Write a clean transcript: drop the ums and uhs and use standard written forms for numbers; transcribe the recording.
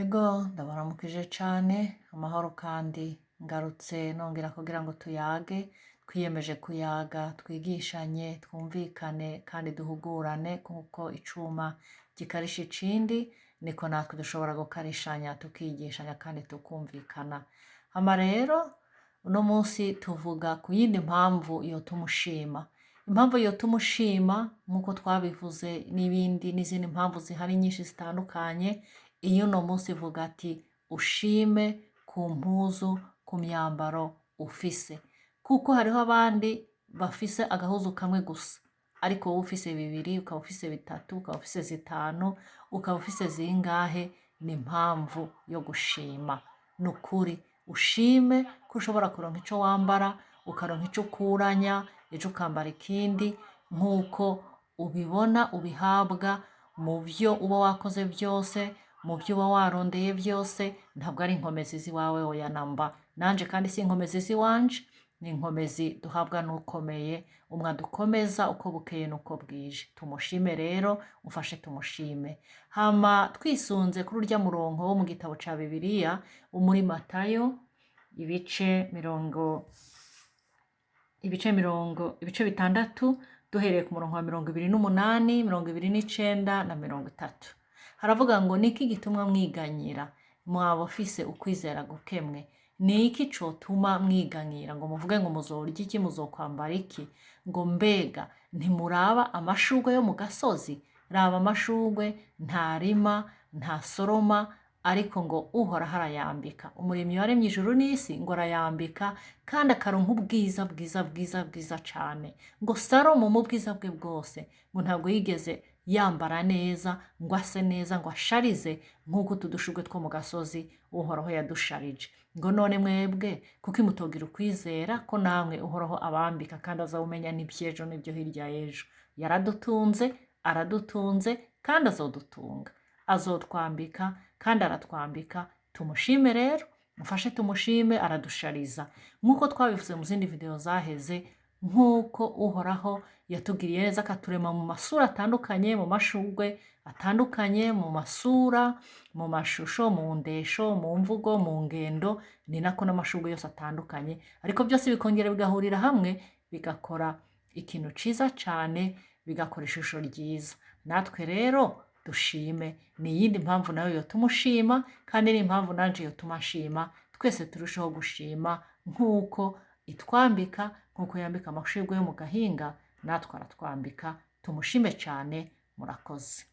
Ego ndabaramukije cane, amahoro kandi ngarutse nongera kugira ngo tuyage, twiyemeje kuyaga, twigishanye, twumvikane kandi duhugurane kuko icuma gikarisha ikindi, niko natwe dushobora gukarishanya tukigishanya kandi tukumvikana. Hama rero uno munsi tuvuga ku yindi mpamvu yotuma ushima. Impamvu yotuma ushima nk'uko twabivuze n'ibindi n'izindi mpamvu zihari nyinshi zitandukanye, iyo uno munsi ivuga ati ushime ku mpuzu, ku myambaro ufise. Kuko hariho abandi bafise agahuzu kamwe gusa, ariko wowe ufise bibiri, ukaba ufise bitatu, ukaba ufise zitanu, ukaba ufise zingahe, ni impamvu yo gushima. Ni ukuri ushime ko ushobora kuronka ico wambara, ukaronka ico ukuranya, ejo ukambara ikindi, nk'uko ubibona ubihabwa mu vyo uba wakoze vyose, mu vyo uba warondeye vyose, ntabwo ari inkomezi z'iwawe oya namba. Nanje kandi si inkomezi z'iwanje, ni inkomezi duhabwa n'ukomeye, umwe adukomeza uko bukeye n'uko bwije. Tumushime rero, umfashe tumushime. Hama twisunze kuri urya murongo wo mu gitabo ca Bibiliya, wo muri Matayo, ibice mirongo ibice 6, duhereye ku murongo wa 28, 29 na 30. Haravuga ngo: "Niki gituma mwiganyira, mwaba ufise ukwizera gukemwe? Ni iki cotuma mwiganyira ngo muvuge ngo muzorya iki, muzokwambara iki? Ngo mbega ntimuraba amashurwe yo mu gasozi? Raba amashurwe, ntarima, ntasoroma, ariko ngo Uhoraho arayambika. Umuremyi waremye ijuru n'isi ngo arayambika, kandi akaronka ubwiza bwiza bwiza bwiza cane. Ngo Salomo mu bwiza bwe bwose ngo ntabwo yigeze yambara neza, ngo ase neza, ngo asharize nk'uko utu dushurwe two mu gasozi Uhoraho yadusharije. Ngo none mwebwe kuko imutogira ukwizera ko namwe Uhoraho abambika, kandi azawumenya n'iby'ejo n'ibyo hirya y'ejo. Yaradutunze, aradutunze kandi azodutunga, azotwambika kandi aratwambika. Tumushime rero, mufashe tumushime, aradushariza." Nk'uko twabivuze mu zindi video zaheze, nk'uko Uhoraho yatugiriye neza akaturema mu masura atandukanye, mu mashurwe atandukanye, mu masura, mu mashusho, mu ndesho, mu mvugo, mu ngendo, ni nako n'amashurwe yose atandukanye, ariko byose bikongera bigahurira hamwe bigakora ikintu ciza cane, bigakora ishusho ryiza. Natwe rero dushime, ni iyindi mpamvu nayo yotuma ushima, kandi ni impamvu nanje yotuma nshima. Twese turusheho gushima nk'uko itwambika, nk'uko yambika amashurwe yo mu gahinga, natwe aratwambika. Tumushime cane. Murakoze.